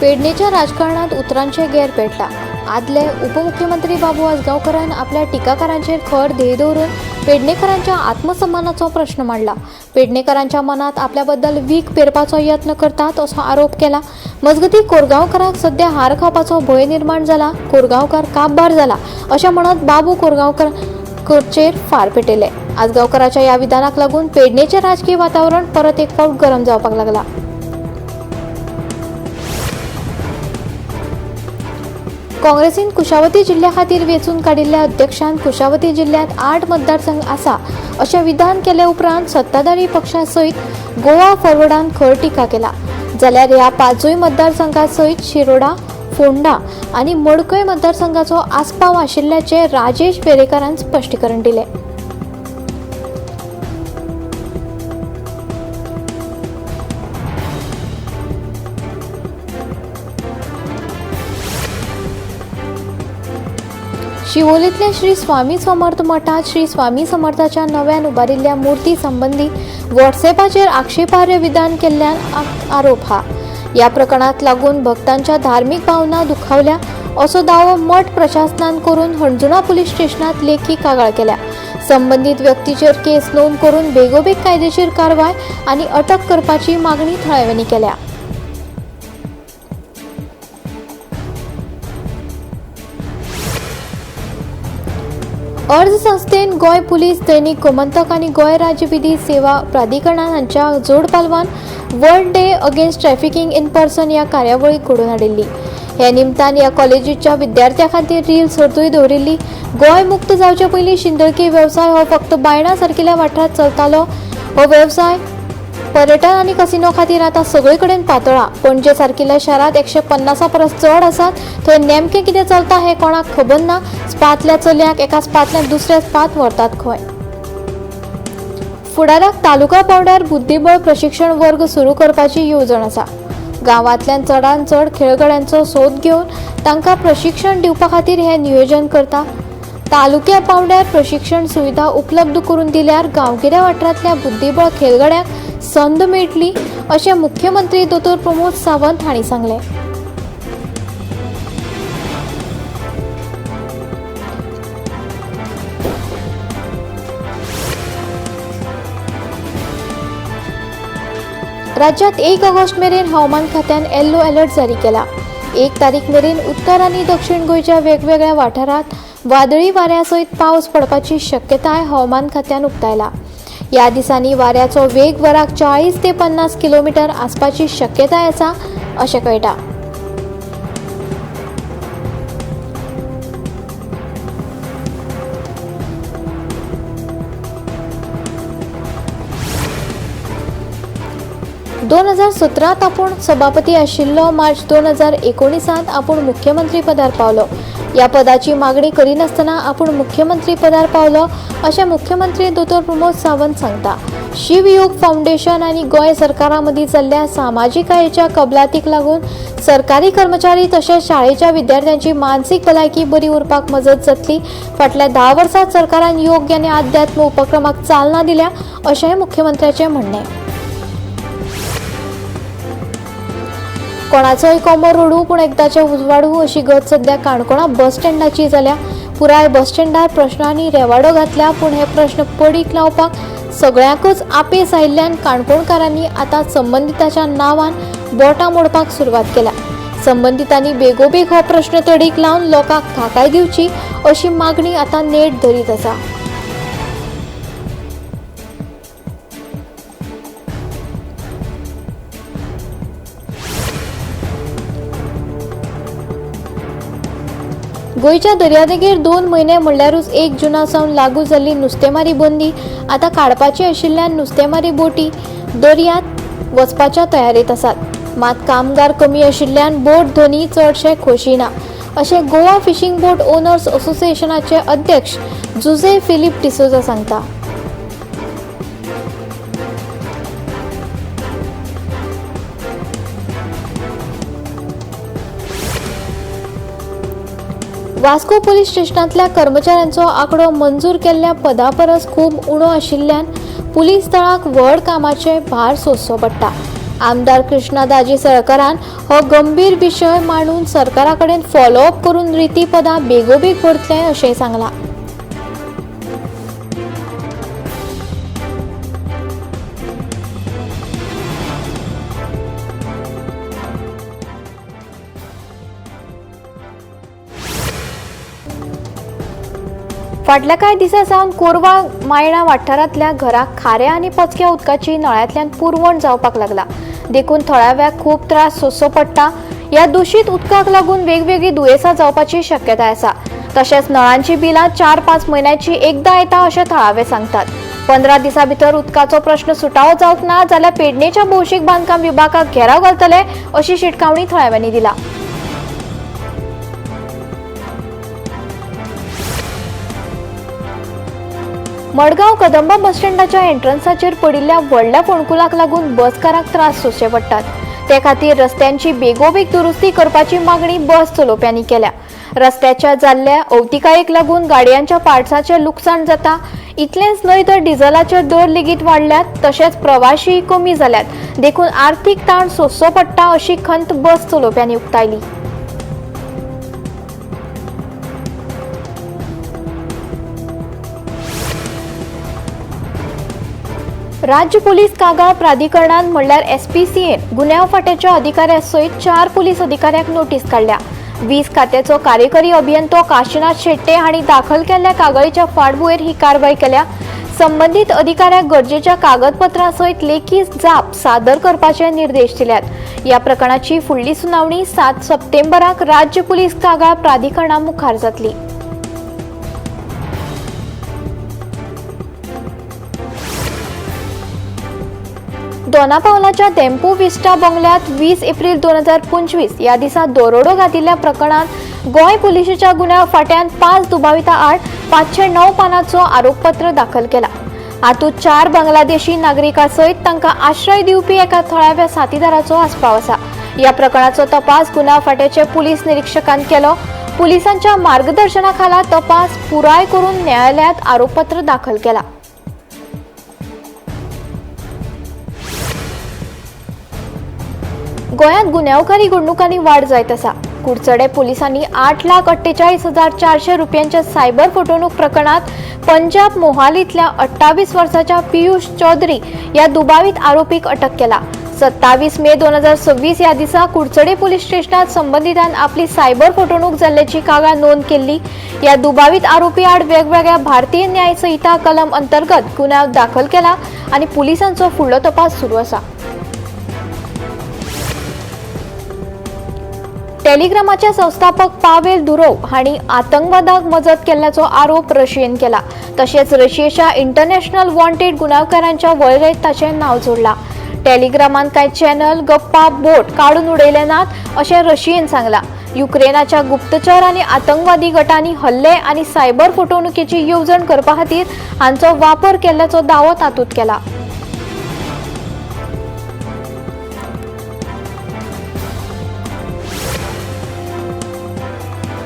पेडणेच्या राजकारणात उतरांचे गेर पेटला. आदले उपमुख्यमंत्री बाबू आजगांवकरान आपल्या टिकाकारांचेर खर ध्येय दवरून पेडणेकरांच्या आत्मसन्मानाचो प्रश्न मांडला. पेडणेकरांच्या मनात आपल्याबद्दल वीख पेरपाचो यत्न करतात असो आरोप केला. मजगतीं कोरगांवकाराक सध्या हार खावपाचो भंय निर्माण जाला, कोरगांवकार काबार जाला अशें म्हणत बाबू कोरगांवकराचेर फार पेटयले. आजगांवकराच्या ह्या विधानाक लागून पेडणेचें राजकीय वातावरण परत एक फावट गरम जावपाक लागला. काँग्रेसीन कुशावती जिल्ल्या खातीर वेंचून काडिल्ल्या अध्यक्षान कुशावती जिल्ल्यांत 8 मतदारसंघ आसा अशें विधान केले उपरांत सत्ताधारी पक्षा सयत गोवा फॉरवर्डान खर टिका केला. जाल्यार ह्या 5 मतदारसंघा सयत शिरोडा, फोंडा आनी मडकय मतदारसंघाचो आस्पाव आशिल्ल्याचें राजेश वेरेंकारान स्पश्टीकरण दिलें. शिवोलींतल्या श्री स्वामी समर्थ मठांत श्री स्वामी समर्थाच्या नव्यान उबारिल्ल्या मूर्ती संबंदी व्हॉट्सएपाचेर आक्षेपार्ह विधान केल्ल्यान आरोप हा. ह्या प्रकरणात लागून भक्तांच्या धार्मीक भावना दुखावल्या असो दावो मठ प्रशासनान करून हणजुणा पुलीस स्टेशनात लेखी कागाळ केल्या. संबंदीत व्यक्तीचेर केस नोंद करून बेगोबेग कायदेशीर कारवाय आनी अटक करपाची मागणी थळाव्यांनी केल्या. अर्ज संस्थेन गोंय पुलीस, दैनिक गोमंतक आनी गोंय राज्य विधी सेवा प्राधिकरणान हांच्या जोड पालवान world day against trafficking in person ह्या कार्यावळीक घडोवन हाडिल्ली. ह्या निमतान ह्या कॉलेजीच्या विद्यार्थ्यां खातीर रील सर्तूय दवरिल्ली. गोंय मुक्त जावचे पयलीं शिंदळकी वेवसाय हो फक्त बायणा सारकिल्ल्या वाठारांत चलतालो. हो वेवसाय पर्यटन आनी कसिनो खातीर आतां सगळे कडेन पातळा. पणजे सारकिल्ल्या शारांत 150 परस चड आसात. थंय नेमकें कितें चलता हें कोणाक खबर ना. स्पांतल्या चलयांक एका स्पांतल्यान दुसऱ्या स्पांत व्हरतात खंय. फुडाराक तालुका पांवड्यार बुद्धिबळ प्रशिक्षण वर्ग सुरू करपाची येवजण आसा. गांवांतल्यान चडांत चड खेळगड्यांचो सोद घेवन तांकां प्रशिक्षण दिवपा खातीर हें नियोजन करता. तालुक्या पांवड्यार प्रशिक्षण सुविधा उपलब्ध करून दिल्यार गांवगिऱ्या वाठारांतल्या बुद्धिबळ खेळगड्यांक संद मेळटली अशें मुख्यमंत्री दोतोर प्रमोद सावंत हांणी सांगलें. राज्यात 1 ऑगस्ट मेरेन हवामान खात्यान येल्लो अलर्ट जारी केला. 1 तारीख मेरेन उत्तर आनी दक्षिण गोंयच्या वेगवेगळ्या वाठारांत वादळी वाऱ्या सयत पावस पडपाची शक्यताय हवामान खात्यान उक्तायला. ह्या दिसांनी वाऱ्याचो वेग वराक 40 ते 50 किलोमिटर आसपाची शक्यताय आसा अशें कळटा. दोन 2017 आपूण सभापती आशिल्लो. मार्च 2019 आपूण मुख्यमंत्री पदार पावलो. ह्या पदाची मागणी करिनासतना आपूण मुख्यमंत्री पदार पावलो अशें मुख्यमंत्री दोतोर प्रमोद सावंत सांगता. शिवयोग फावंडेशन आनी गोंय सरकारा मदीं जाल्ल्या सामाजिकायेच्या कबलातीक लागून सरकारी कर्मचारी तशेंच शाळेच्या विद्यार्थ्यांची मानसीक भलायकी बरी उरपाक मजत जातली. फाटल्या 10 वर्सांत सरकारान योग्य आनी अध्यात्म उपक्रमाक चालना दिल्या अशेंय मुख्यमंत्र्याचें म्हणणें. कोणाचोय कोमर रडू पूण एकदाचें उजवाडू अशी गत सध्या काणकोणा बस स्टँडाची जाल्या. पुराय बस स्टँडार प्रश्नांनी रेवाडो घातल्या, पूण हे प्रश्न पडीक लावपाक सगळ्यांकूच आपेस आयिल्ल्यान काणकोणकारांनी आतां संबंदिताच्या नांवान बोटां मोडपाक सुरवात केल्या. संबंदितांनी बेगोबेग हो प्रश्न तडीक लावन लोकांक थाकाय दिवची अशी मागणी आतां नेट धरीत आसा. गोंयच्या दर्यादेगेर 2 म्हयने म्हणल्यारूच 1 जुना सावन लागू जाल्ली नुस्तेमारी बंदी आतां काडपाची आशिल्ल्यान नुस्तेमारी बोटी दर्यांत वचपाच्या तयारेंत आसात. मात कामगार कमी आशिल्ल्यान बोट धनी चडशे खोशी ना अशें गोवा फिशींग बोट ओनर्स असोसिएशनाचे अध्यक्ष जुझे फिलीप डिसोजा सांगता. वास्को पुलीस स्टेशनांतल्या कर्मचाऱ्यांचो आंकडो मंजूर केल्ल्या पदा परस खूब उणो आशिल्ल्यान पुलीस दळाक व्हड कामाचे भार सोंसचो पडटा. आमदार कृष्णा दाजी सरकारान हो गंभीर विशय मांडून सरकारा कडेन फॉलोअप करून रिती पदां बेगोबेग भरतले अशें सांगलां. फाटल्या कांय दिसां सावन कोरवा मायणा वाठारांतल्या घराक खाऱ्या आनी पचक्या उदकाची नळ्यांतल्यान पुरवण जावपाक लागला. देखून थळाव्याक खूब त्रास सोंसचो पडटा. ह्या दुशीत उदकाक लागून वेगवेगळीं दुयेंसां जावपाची शक्यताय आसा. तशेंच नळांची बिलां 4-5 म्हयन्याची एकदां येता अशें थळावे सांगतात. 15 दिसां भितर उदकाचो प्रश्न सुटावो जावंक ना जाल्यार पेडणेच्या भौशीक बांदकाम विभागाक घेराव घालतले अशी शिटकावणी थळाव्यांनी दिला. मडगांव कदंबा बसस्टँडाच्या एंट्रन्साचेर पडिल्ल्या व्हडल्या फोंडकुलाक लागून बसकारांक त्रास सोंसचे पडटात. ते खातीर रस्त्यांची बेगोबेग दुरुस्ती करपाची मागणी बस चलोवप्यांनी केल्या. रस्त्याच्या जाल्ल्या अवतिकायेक लागून गाडयांच्या पार्ट्साचें लुकसाण जाता. इतलेंच न्हय तर डिझलाचे दर लेगीत वाडल्यात, तशेंच प्रवाशीय कमी जाल्यात. देखून आर्थीक ताण सोंसचो पडटा अशी खंत बस चलोवप्यांनी उक्तायली. राज्य पुलीस कागाळ प्राधिकरणान म्हणल्यार एसपीसीएन गुन्यांव फांट्याच्या अधिकाऱ्या सयत 4 पुलीस अधिकाऱ्यांक नोटीस काडल्या. वीज खात्याचो कार्यकारी अभियंतो काशीनाथ शेट्टे हांणी दाखल केल्ल्या कागाळीच्या फाटभुंयेर ही कारवाय केल्या. संबंदीत अधिकाऱ्यांक गरजेच्या कागदपत्रां सयत लेखी जाप सादर करपाचे निर्देश दिल्यात. ह्या प्रकरणाची फुडली सुनावणी 7 सप्टेंबराक राज्य पुलीस कागाळ प्राधिकरणा मुखार जातली. दोनापावलाच्या देम्पो विस्टा बंगल्यात 20 एप्रिल 2025 ह्या दिसा दरोडो घातिल्ल्या प्रकरणांत गोंय पुलिशेच्या गुन्यांव फांट्यान 5 दुबावितां आड 509 पानांचो आरोपपत्र दाखल केला. हातूंत 4 बांगलादेशी नागरिकां सयत तांकां आश्रय दिवपी एका थळाव्या साथीदाराचो आस्पाव आसा. ह्या प्रकरणाचो तपास गुन्यांव फांट्याचे पुलीस निरिक्षकान केलो. पुलिसांच्या मार्गदर्शना खाला तपास पुराय करून न्यायालयांत आरोपपत्र दाखल केला. गोंयांत गुन्यांवकारी घडणुकांनी वाड जायत आसा. कुडचडे पुलिसांनी 8,48,400 रुपयांच्या सायबर फटवणूक प्रकरणात पंजाब मोहालींतल्या 28 वर्साच्या पियुष चौधरी ह्या दुबावीत आरोपीक अटक केला. 27 मे 2026 ह्या दिसा कुडचडे पुलीस स्टेशनात संबंदितान आपली सायबर फटवणूक जाल्ल्याची कागाळ नोंद केल्ली. ह्या दुबावीत आरोपी आड वेगवेगळ्या भारतीय न्याय संहिता कलम अंतर्गत गुन्यांव दाखल केला आनी पुलिसांचो फुडलो तपास सुरू आसा. टेलिग्रामाचे संस्थापक पावेल दुरोव हांणी आतंकवादाक मजत केल्ल्याचो आरोप रशियेन केला. तशेंच रशियेच्या इंटरनॅशनल वॉन्टेड गुन्यांवकारांच्या वळेरेंत ताचें नांव जोडलां. टेलिग्रामान कांय चॅनल, गप्पा, बोट काडून उडयले नात अशें रशियेन सांगलां. युक्रेनाच्या गुप्तचर आनी आतंकवादी गटांनी हल्ले आनी सायबर फटवणुकीची येवजण करपा खातीर हांचो वापर केल्ल्याचो दावो तातूंत केला.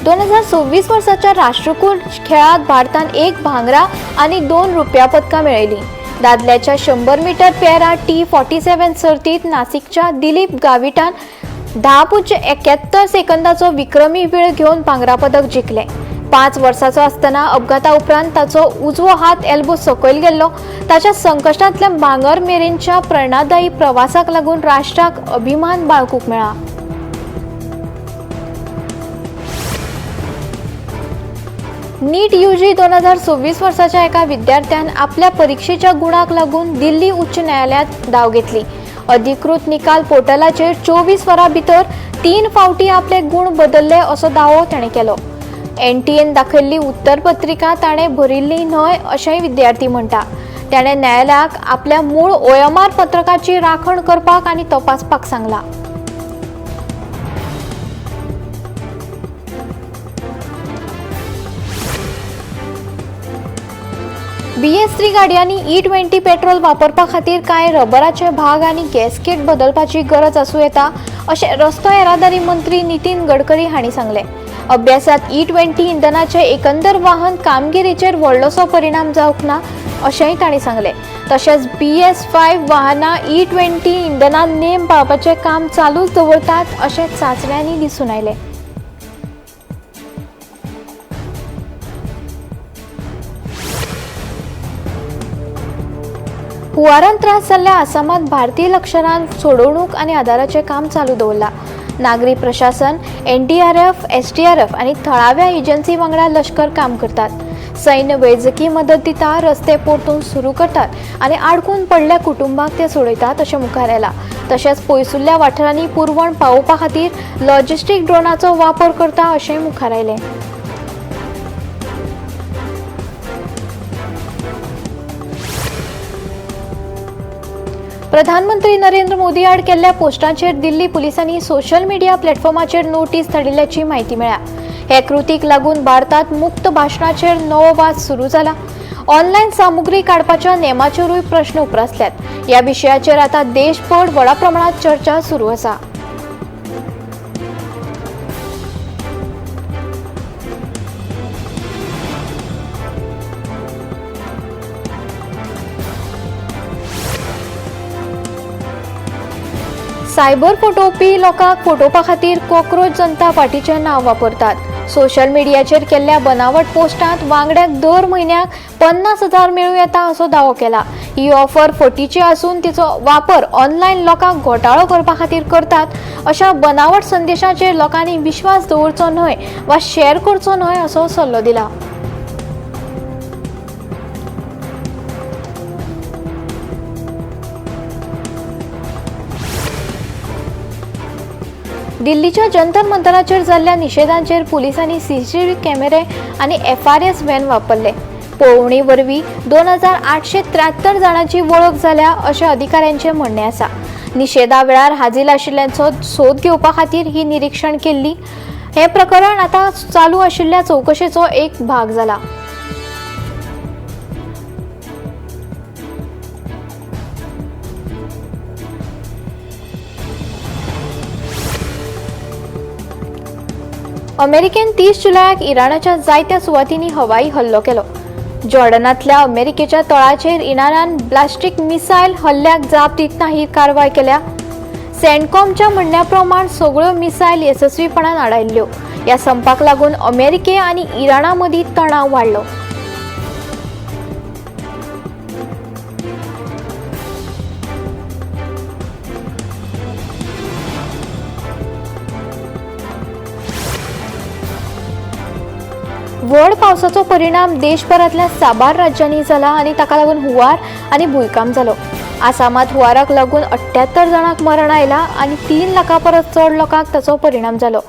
2026 वर्साच्या राष्ट्रकुल खेळात भारतान 1 भांगरा आनी 2 रुपया पदकां मेळयलीं. दादल्याच्या 100 मीटर पॅरा T47 सर्तीत नासिकच्या दिलीप गाविटान 10.71 सेकंदाचो विक्रमी वेळ घेवन भांगरा पदक जिखलें. 5 वर्साचो आसतना अपघाता उपरांत ताचो उजवो हात एल्बो सकयल गेल्लो. ताच्या संकश्टांतल्या भांगर मेरेनच्या प्रेरणादायी प्रवासाक लागून राष्ट्राक अभिमान बाळगूंक मेळ्ळा. नीट UG 2026 वर्साच्या एका विद्यार्थ्यान आपल्या परीक्षेच्या गुणाक लागून दिल्ली उच्च न्यायालयांत धांव घेतली. अधिकृत निकाल पोर्टलाचेर 24 वरां भितर 3 फावटी आपले गुण बदलले असो दावो ताणें केलो. NTN दाखयल्ली उत्तरपत्रिका ताणें भरिल्ली न्हय अशेंय विद्यार्थी म्हणटा. ताणें न्यायालयाक आपल्या मूळ OMR पत्रकाची राखण करपाक आनी तपासपाक सांगलां. BS3 गाडयांनी E20 petrol वापरपा खातीर कांय रबराचे भाग आनी गॅस्केट बदलपाची गरज आसूं येता अशें रस्तो येरादारी मंत्री नितीन गडकरी हांणी सांगलें. अभ्यासात E20 इंधनाचे एकंदर वाहन कामगिरीचेर व्हडलोसो परिणाम जावंक ना अशेंय तांणी सांगलें. तशेंच BS5 वाहनां E20 इंधनान नेम पाळपाचें काम चालूच दवरतात अशें चांचण्यांनी दिसून आयलें. हुंवारान त्रास जाल्ल्या आसामात भारतीय लष्करान सोडवणूक आनी आदाराचें काम चालू दवरलां. नागरी प्रशासन, NDRF, SDRF आनी थळाव्या एजन्सी वांगडा लश्कर काम करतात. सैन्य वैजकी मदत दिता, रस्ते परतून सुरू करतात आनी आडकून पडल्ल्या कुटुंबाक ते सोडयतात अशें मुखार आयलां. तशेंच पयसुल्ल्या वाठारांनी पुरवण पावोवपा खातीर लॉजिस्टीक ड्रोनाचो वापर करता अशेंय मुखार आयलें. प्रधानमंत्री नरेंद्र मोदी आड केल्ल्या पोस्टांचेर दिल्ली पुलिसांनी सोशल मिडिया प्लॅटफॉर्माचेर नोटीस धाडिल्ल्याची म्हायती मेळ्ळ्या. हे कृतीक लागून भारतांत मुक्त भाशणाचेर नवो वाद सुरू जाला. ऑनलायन सामुग्री काडपाच्या नेमाचेरूय प्रश्न उप्रासल्यात. ह्या विशयाचेर आतां देशभर व्हडा प्रमाणात चर्चा सुरू आसा. सायबर फटोवपी लोकांक फटोवपा खातीर कॉकरोच जनता पार्टीचें नांव वापरतात. सोशल मिडियाचेर केल्ल्या बनावट पोस्टांत वांगड्याक दर म्हयन्याक 50,000 मेळूं येता असो दावो केला. ही ऑफर फटीची आसून तिचो वापर ऑनलायन लोकांक घोटाळो करपा खातीर करतात. अशा बनावट संदेशाचेर लोकांनी विश्वास दवरचो न्हय वा शेअर करचो न्हय असो सल्लो दिला. दिल्लीच्या जंतर मंतराचेर जाल्ल्या निशेधांचेर पुलिसांनी सीसीटीव्ही कॅमेरे आनी FRS van वापरले. पळोवणी वरवीं 2873 जाणांची वळख जाल्या अशें अधिकाऱ्यांचें म्हणणें आसा. निशेधा वेळार हाजीर आशिल्ल्यांचो सोद घेवपा खातीर ही निरीक्षण केल्ली. हें प्रकरण आतां चालू आशिल्ल्या चवकशेचो एक भाग जाला. अमेरिकेन 30 जुलयाक इराणाच्या जायत्या सुवातींनी हवाई हल्लो केलो. जॉर्डनांतल्या अमेरिकेच्या तळाचेर इराणान ब्लास्टीक मिसायल हल्ल्याक जाप दितना ही कारवाय केल्या. सेंटकॉमच्या म्हणण्या प्रमाण सगळ्यो मिसायल येसस्वीपणान आडायल्ल्यो. ह्या संपाक लागून अमेरिके आनी इराणा मदीं तणाव वाडलो. व्हड पावसाचो परिणाम देशभरांतल्या साबार राज्यांनी जाला आनी ताका लागून हुंवार आनी भुंयकांप जालो. आसामात हुंवाराक लागून 78 जाणांक मरण आयलां आनी 3 लाखां परस चड लोकांक ताचो परिणाम जालो.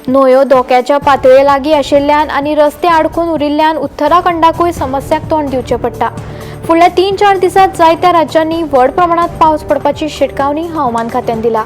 न्हंयो धोक्याच्या पातळे लागीं आशिल्ल्यान आनी रस्ते आडखून उरिल्ल्यान उत्तराखंडाकूय समस्याक तोंड दिवचें पडटा. फुडल्या 3-4 दिसांत जायत्या राज्यांनी व्हड प्रमाणांत पावस पडपाची शिटकावणी हवामान खात्यान दिला.